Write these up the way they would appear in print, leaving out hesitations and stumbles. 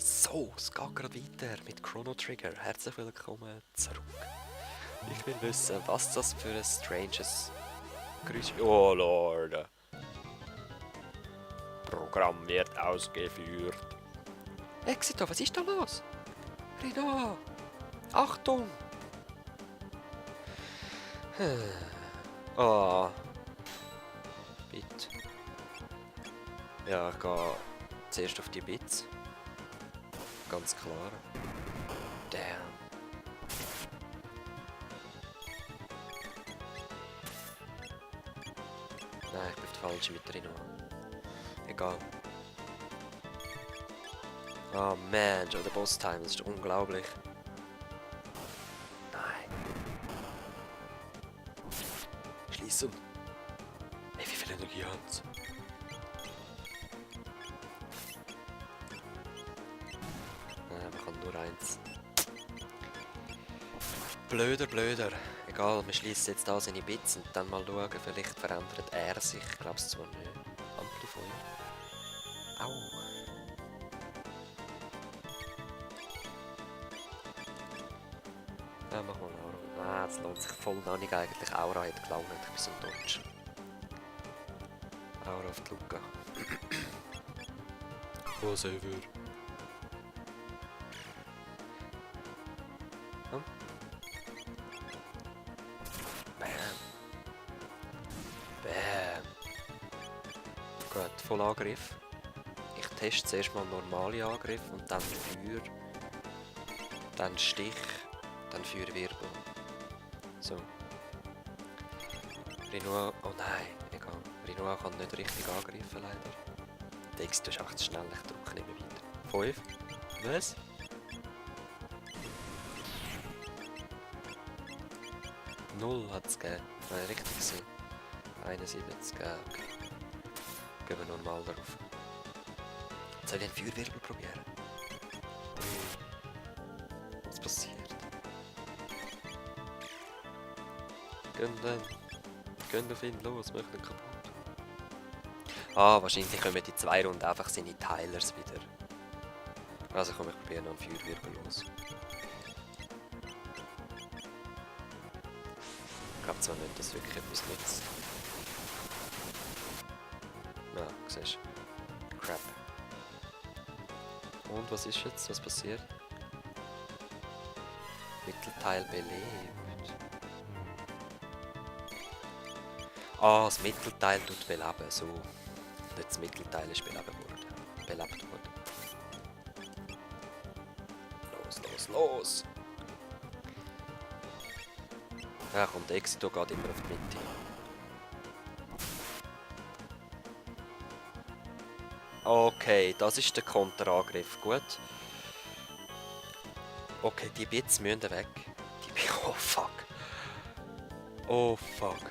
So, es geht gerade weiter mit Chrono Trigger. Herzlich willkommen zurück. Ich will wissen, was das für ein stranges Geräusch ist. Oh Lord. Programm wird ausgeführt. Exito, was ist da los? Rino! Achtung! Ah. Bit. Ja, ich gehe zuerst auf die Bits. Ganz klar. Damn. Nein, ich bin auf der falschen mit Rino. Egal. Oh man, schon der Boss-Time, das ist unglaublich. Nein. Schließen. Hey, wie viel Energie haben sie? Nein, man kann nur eins. Blöder, blöder. Egal, wir schließen jetzt da seine Bits und dann mal schauen, vielleicht verändert er sich. Ich glaube es zwar nicht. Amplifier. Au. Ja, mach mal Aura. Nein, das lohnt sich voll noch nicht eigentlich. Aura hat gelangt, ich bin so ein Deutsch. Aura auf die Luca. Wo soll wir? Hm? Bam. Bam. Gut, voll Angriff. Ich teste zuerst mal normale Angriff und dann Feuer. Dann Stich. Dann Feuerwirbel. So. Rinoa. Oh nein, egal. Rinoa kann nicht richtig angreifen, leider. Der Exito ist einfach zu schnell, ich drücke nicht mehr weiter. 5. Was? Null hat es gegeben. Nein, richtig gesehen. 71, okay. Gehen wir normal drauf. Soll ich einen Feuerwirbel probieren? Was passiert? Gehen auf ihn los, mach ihn kaputt. Ah, wahrscheinlich kommen die 2 Runden einfach seine Teilers wieder. Also komm, ich probiere noch einen Feuerwirbel los. Ich glaube zwar nicht, dass wirklich etwas nützt. Ja, siehst du. Crap. Und was ist jetzt? Was passiert? Mittelteil belebt. Ah, das Mittelteil tut beleben, so. Nicht das Mittelteil ist belebt worden. Los! Ja komm, der Exito geht immer auf die Mitte. Okay, das ist der Konterangriff, gut. Okay, die Bits müssen weg. Oh fuck. Oh fuck.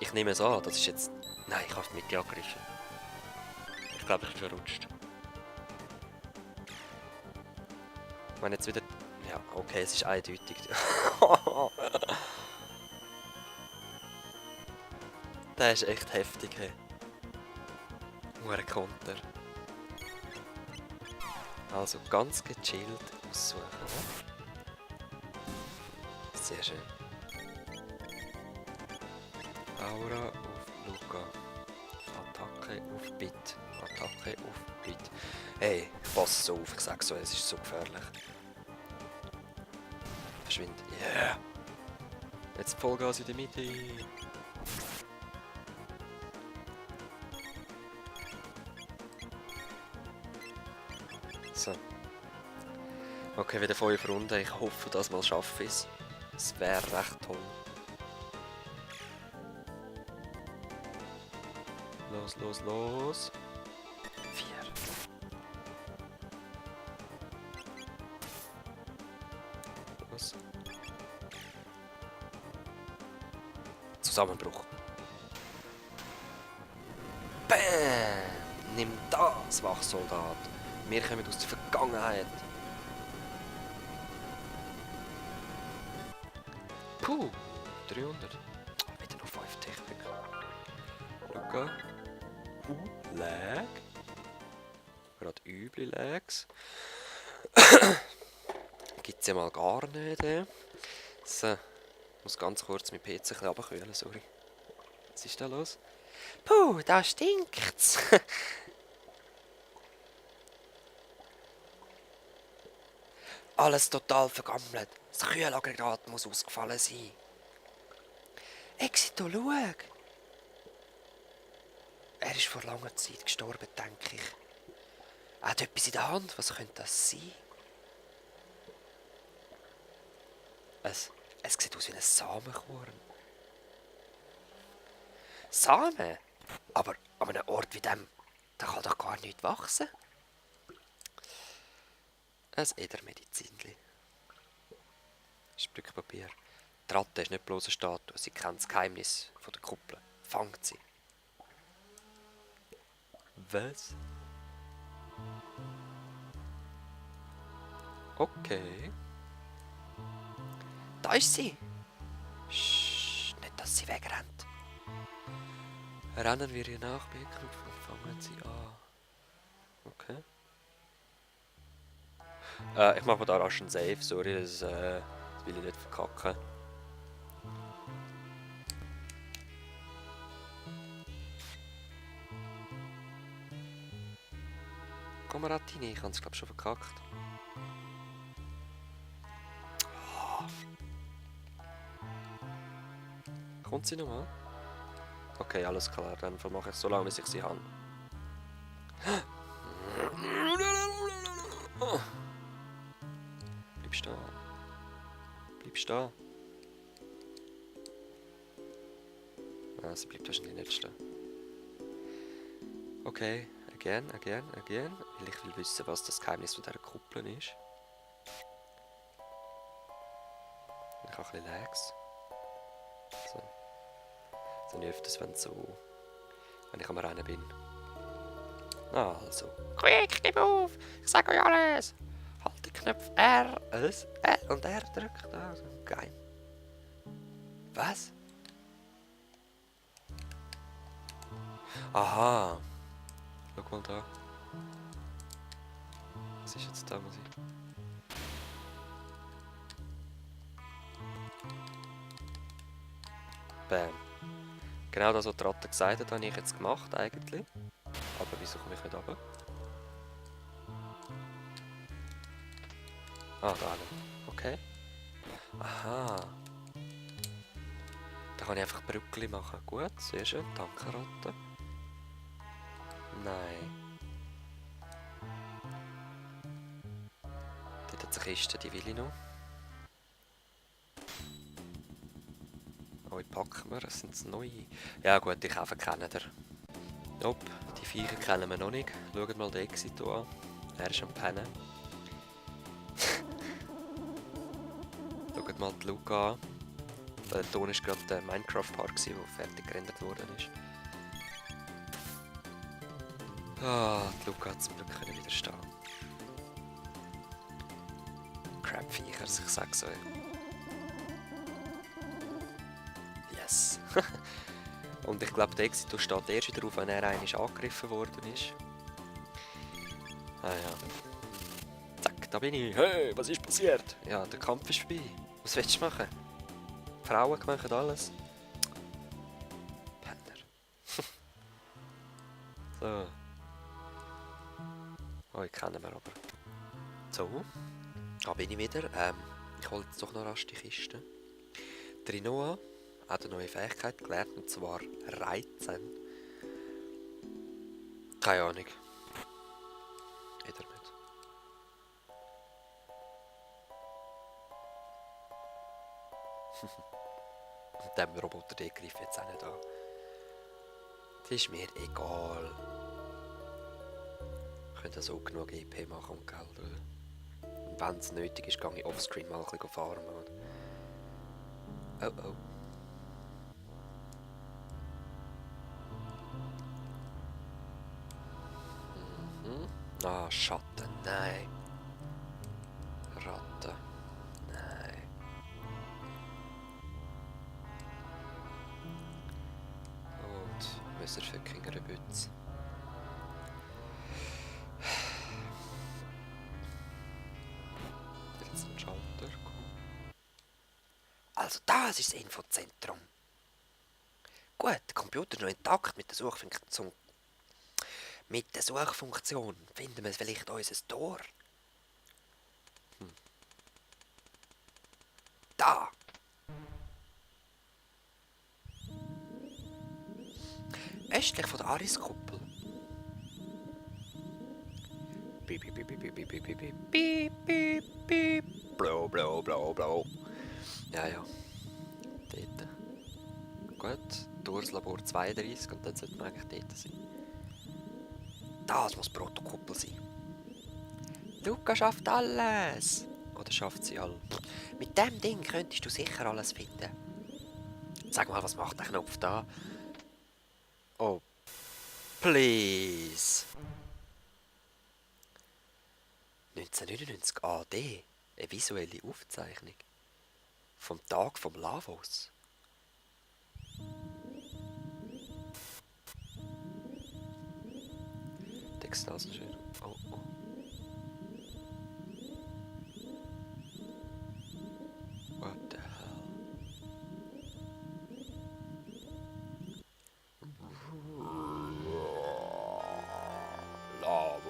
Ich nehme es an, das ist jetzt... Nein, ich habe die Mitte angegriffen. Ich glaube, ich bin verrutscht. Ich meine jetzt wieder... Ja, okay, es ist eindeutig. Der ist echt heftig, hey. Nur ein Konter. Also ganz gechillt aussuchen. Sehr schön. Aura auf Luca. Attacke auf Bit. Attacke auf Bit. Hey, pass so auf, ich sag so, es ist so gefährlich. Verschwind. Yeah! Jetzt Vollgas in der Mitte. So. Okay, wieder 5 Runden. Ich hoffe, das mal schaffe ich es. Es wäre recht toll. Los. 4. Los. Zusammenbruch. Bam! Nimm das, Wachsoldat. Wir kommen aus der Vergangenheit. Puh, 300. Wieder noch 5 Technik. Luca. Lag. gerade üble Lags. Gibt es ja mal gar nicht. So, ich muss ganz kurz mein PC ein bisschen runterkühlen, sorry. Was ist da los? Puh, da stinkt's! Alles total vergammelt. Das Kühlaggregat muss ausgefallen sein. Exito, schau! Er ist vor langer Zeit gestorben, denke ich. Er hat etwas in der Hand. Was könnte das sein? Es sieht aus wie ein Samenkorn. Samen? Aber an einem Ort wie dem, da kann doch gar nichts wachsen. Ein Edermedizinli. Sprückpapier. Die Ratte ist nicht bloß eine Statue, sie kennt das Geheimnis von der Kuppel. Fangt sie. Was? Okay. Da ist sie. Sch, nicht, dass sie wegrennt. Rennen wir ihr nach, Beknopf und fangen sie an. Okay. Ich mache da rasch einen Save, sorry, das will ich nicht verkacken. Komm mal rein, ich habe es glaube schon verkackt. Oh. Kommt sie nochmal? Okay, alles klar, dann mache ich so lange, bis ich sie habe. Bleib stehen. Bleib stehen. Ah, sie bleibt wahrscheinlich nicht stehen. Okay, again. Weil ich will wissen, was das Geheimnis von dieser Kuppel ist. Ich habe ein bisschen Lags. So. So nicht öfters, wenn ich am Rennen bin. Also. Quick, gib auf! Ich sag euch alles! Halt den Knopf R, und R drückt. Also, geil. Was? Aha! Schau mal da. Was ist jetzt da, Musik? Bam. Genau das, was die Ratte gesagt hat, habe ich jetzt gemacht, eigentlich. Aber wieso komme ich nicht runter? Ah, da hinten. Okay. Aha. Da kann ich einfach Brückli machen. Gut, sehr schön. Danke, Ratte. Nein. Dort hat es eine Kiste, die will ich noch. Oh, ich packen wir. Das sind neue. Ja gut, die kaufen kennen wir. Nope, die Viecher kennen wir noch nicht. Schaut mal den Exit an. Er ist am Pennen. Schaut mal die Luca an. Der Ton war gerade der Minecraft-Park, der fertig gerendert worden ist. Ah, die Luca hat zum Glück widerstehen. Crap-Viechers, ich sag's euch. Yes! Und ich glaube, der Exito steht erst wieder auf, wenn er einmal angegriffen worden ist. Ah ja. Zack, da bin ich. Hey, was ist passiert? Ja, der Kampf ist vorbei. Was willst du machen? Die Frauen machen alles. Penner. So. Oh, ich kenne wir aber. So. Da bin ich wieder. Ich hole jetzt doch noch rasch die Kiste. Trinoa hat eine neue Fähigkeit gelernt, und zwar Reizen. Keine Ahnung. Jeder nicht. Und dem Roboter, der greift jetzt auch nicht an. Das ist mir egal. Ich könnte so genug EP machen und Geld. Und wenn es nötig ist, gehe ich offscreen mal ein bisschen farmen. Oh oh. Ah, Schatten, nein. Ratte, nein. Und Messerfickinger Bütz. Also das ist das Infozentrum. Gut, der Computer ist noch intakt mit der Suchfunktion. Mit der Suchfunktion finden wir vielleicht unser Tor. Da! Östlich von der Ariskuppel. Piep, piep, piep, piep, piep, piep, piep, piep, piep, piep. Blau, blau, blau, blau. Ja, ja. Dort. Gut. Durslabor 32 und dann sollte man eigentlich dort sein. Das muss Protokoppel sein. Luca schafft alles! Oder schafft sie all? Mit dem Ding könntest du sicher alles finden. Sag mal, was macht der Knopf da? Oh, please! 1999 AD. Eine visuelle Aufzeichnung. Vom Tag vom Lavos. Die Ekstasenschwere. Oh, oh. What the hell? Lavos.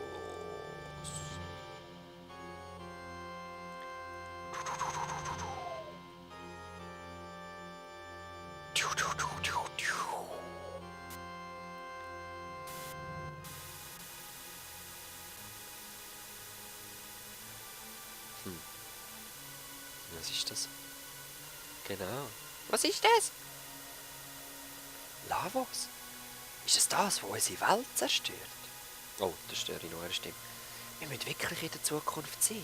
Was ist das? Genau. Was ist das? Lavos? Ist es das, was unsere Welt zerstört? Oh, das störe ich noch eine Stimme. Wir müssen wirklich in der Zukunft sein.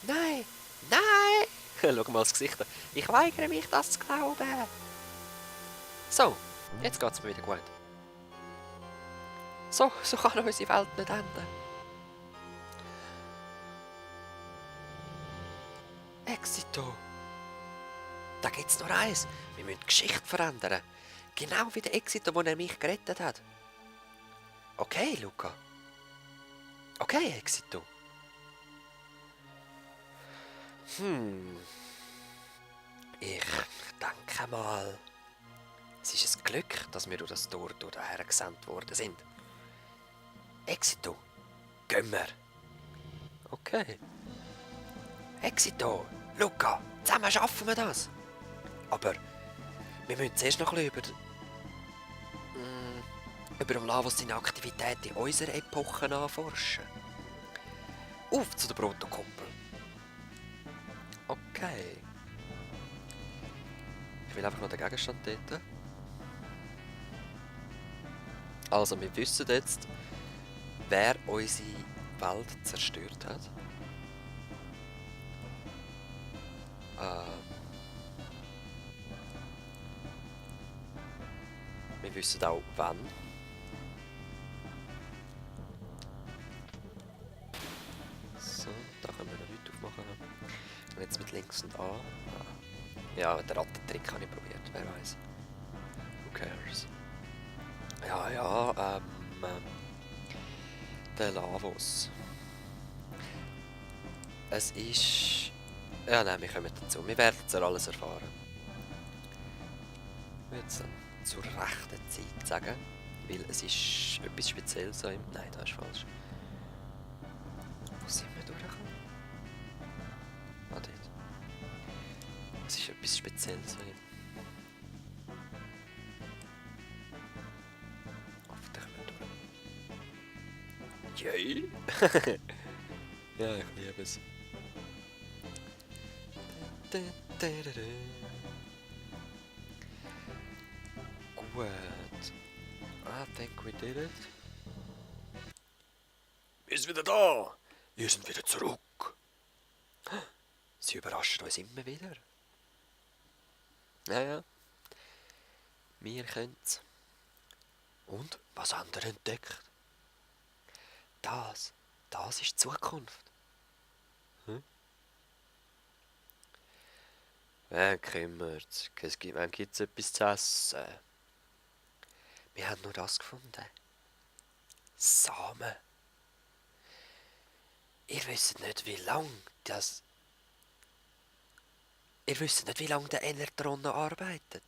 Nein! Nein! Schau mal das Gesicht an. Ich weigere mich, das zu glauben. So, jetzt geht es mir wieder gut. So kann unsere Welt nicht enden. Exito. Da gibt's nur eins. Wir müssen die Geschichte verändern. Genau wie der Exito, wo er mich gerettet hat. Okay, Luca. Okay, Exito. Ich denke mal, es ist ein Glück, dass wir durch das Tor hierher gesandt worden sind. Exito, gehen wir. Okay. Exito, Luca, zusammen schaffen wir das. Aber wir müssen zuerst noch ein bisschen über dem Lavos seine Aktivität in unserer Epoche nachforschen. Auf zu der Protokoppel. Okay. Ich will einfach noch den Gegenstand dort. Also, wir wissen jetzt, wer unsere Welt zerstört hat. Wir wissen auch, wann. So, da können wir noch nichts aufmachen. Und jetzt mit links und A. Ja, den Rattentrick habe ich probiert, wer weiß. Who cares? Ja, der Lavos. Es ist... Ja, nein, wir kommen dazu. Wir werden es ja alles erfahren. Ich würde es dann zur rechten Zeit sagen, weil es ist etwas Spezielles an ihm. Nein, das ist falsch. Wo sind wir durchgekommen? Ah, dort. Es ist etwas Spezielles an ihm. Hoffentlich kommen wir durch. Yay! Ja, ich liebe es. Gut. I think we did it. Wir sind wieder da. Wir sind wieder zurück. Sie überraschen uns immer wieder. Ja. Wir können's. Und? Was haben wir entdeckt? Das ist die Zukunft. Wer kümmert's? Wann gibt's etwas zu essen? Wir haben nur das gefunden. Samen. Ihr wisst nicht, wie lang das... Ihr wisst nicht, wie lange der Enertron noch arbeitet.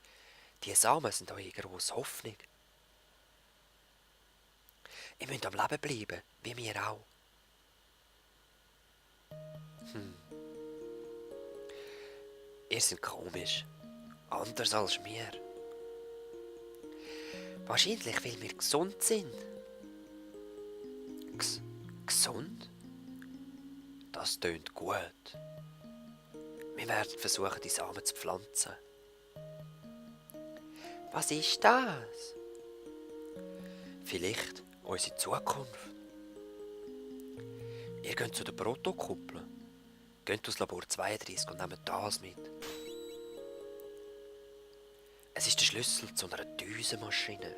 Die Samen sind eure grosse Hoffnung. Ihr müsst am Leben bleiben, wie wir auch. Ihr seid komisch. Anders als wir. Wahrscheinlich, weil wir gesund sind. Gesund? Das tönt gut. Wir werden versuchen, die Samen zu pflanzen. Was ist das? Vielleicht unsere Zukunft. Ihr geht zu der Protokuppel. Geht aus Labor 32 und nehmt das mit. Es ist der Schlüssel zu einer Düsenmaschine.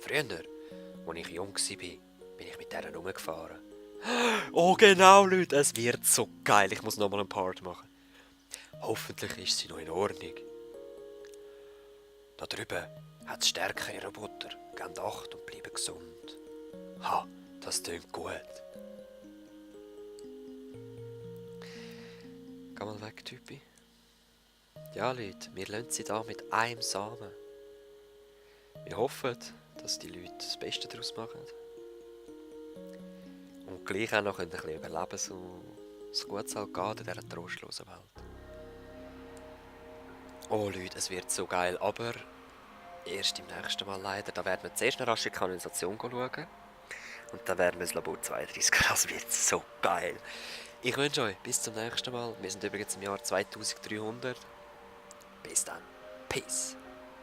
Früher, als ich jung war, bin ich mit der rumgefahren. Oh genau, Leute, es wird so geil. Ich muss nochmal einen Part machen. Hoffentlich ist sie noch in Ordnung. Da drüben hat es stärkere Roboter. Gebt Acht und bleiben gesund. Ha, das klingt gut. Geh mal weg, Typi. Ja, Leute, wir lassen sie da mit einem Samen. Wir hoffen, dass die Leute das Beste daraus machen. Und gleich auch noch ein bisschen überleben, so gut es halt geht in dieser trostlosen Welt. Oh Leute, es wird so geil, aber erst im nächsten Mal leider. Da werden wir zuerst eine rasche Kanalisation schauen. Und dann werden wir ins Labor 32 gehen. Das wird so geil. Ich wünsche euch bis zum nächsten Mal. Wir sind übrigens im Jahr 2300. Bis dann. Peace.